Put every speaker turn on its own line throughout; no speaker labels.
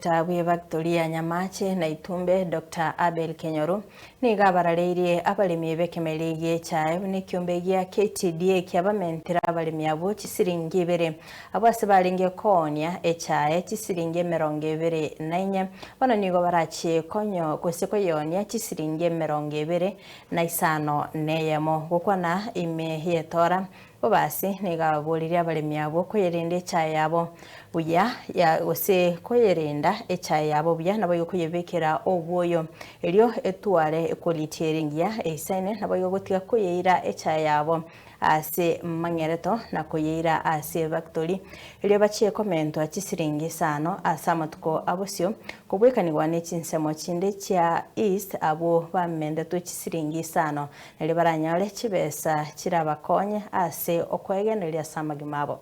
Omodirector bw'ebactori ya Nyamache na Itumbe Doctor Abel Kenyoru nigo abarareirie abaremi b'ekemeri gi'echae buna ekiombe gia KTDA kiabamentire abaremi abwo chisiringi ibere abwo ase barenge koonia echae chisiringi 24 bono nigo barachie konyo gose koyeonia chisiringi 25. Gokwana ime y'etora Bobasi nigo ababoririe abaremi abwo koyerenda echae yabo buya, ya gose koyerenda echae yabo buya, naboigo koyebekera obwoyo, erio etware equality ere engiya eisaine, naboigo gotiga koyeira echae yabo ase mang'ereto na koyeira ase ebactori, erio bachie komentwa chisiringi isano ase amatuko abosio, kobwekanigwa ne chinsemo chinde chia East abwo bamentetwe chisiringi isano. Nario baranyore chibesa chirabakonye ase okwegeneria ase amagima abo.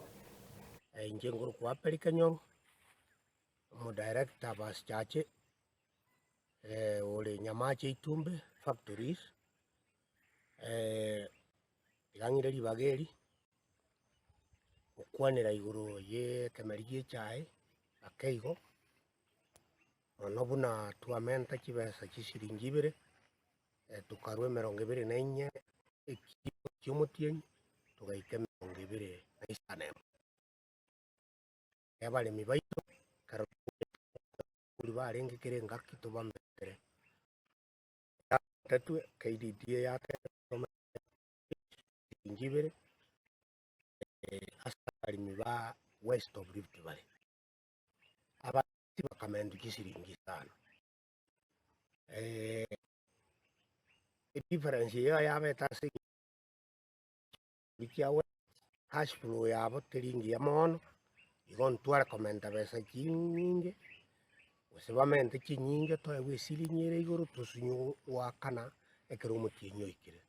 Inche ngorokwa Abel Kenyoru, omodirector bus chache ore Nyamache Itumbe factories, iga ng'ire ribaga eri, gokwanera igoro ye ekemeri gie echae ake igo, mono buna twamenta chibesa chisiringi ibere. Tokarua 24 ekiro ki'omotienyi, togaika 21. Abaremi baito ekero barenge kera engaki tobamentere, yatetwe KDDA yateba chiringi ibere ase abaremi ba West of Rift Valley. Abaremi bakamentwa chisiringi isano. Edifference eyio yabete ase kia cash flow yabo teri ngiya mono, igo ntware komenta besa chinyinge, gose bamente chinyinge toegwe esiringi ere igoro tosinye goakana ekero omotienyi oikire.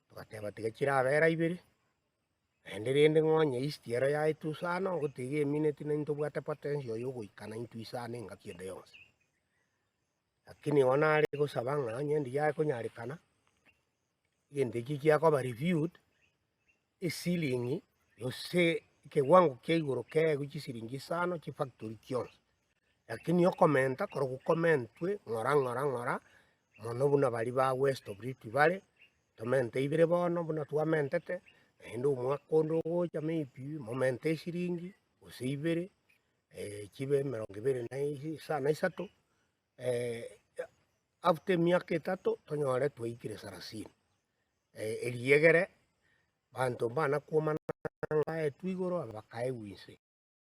Togateba tiga chirabera ibere, naende rende ng'onye east ero yaetwe sana ogotiga emineti naintwe ntobwate potential ya ogoikana intwe isano engaki ende yonsi. Lakini igo nare gosaba ng'a onye ndiyaye konyarekana, egento ekio kiakoba reviewed, esilingi gose ekewango kia igoro keegwe chisiringi isano chifactory chionsi. Lakini okomenta korokwo komentwe ng'ora ng'ora ng'ora, mono buna baria ba west of rift valley, tomente ibere bono buna twamentete, naende omwaka onde ogocha maybe momente esiringi gose ibere. chibe 23 after emiaka etato tonyore twaikire sarasini. Erio egere banto mbana kwomana ng'a baetwe igoro aba bakaegwa inse.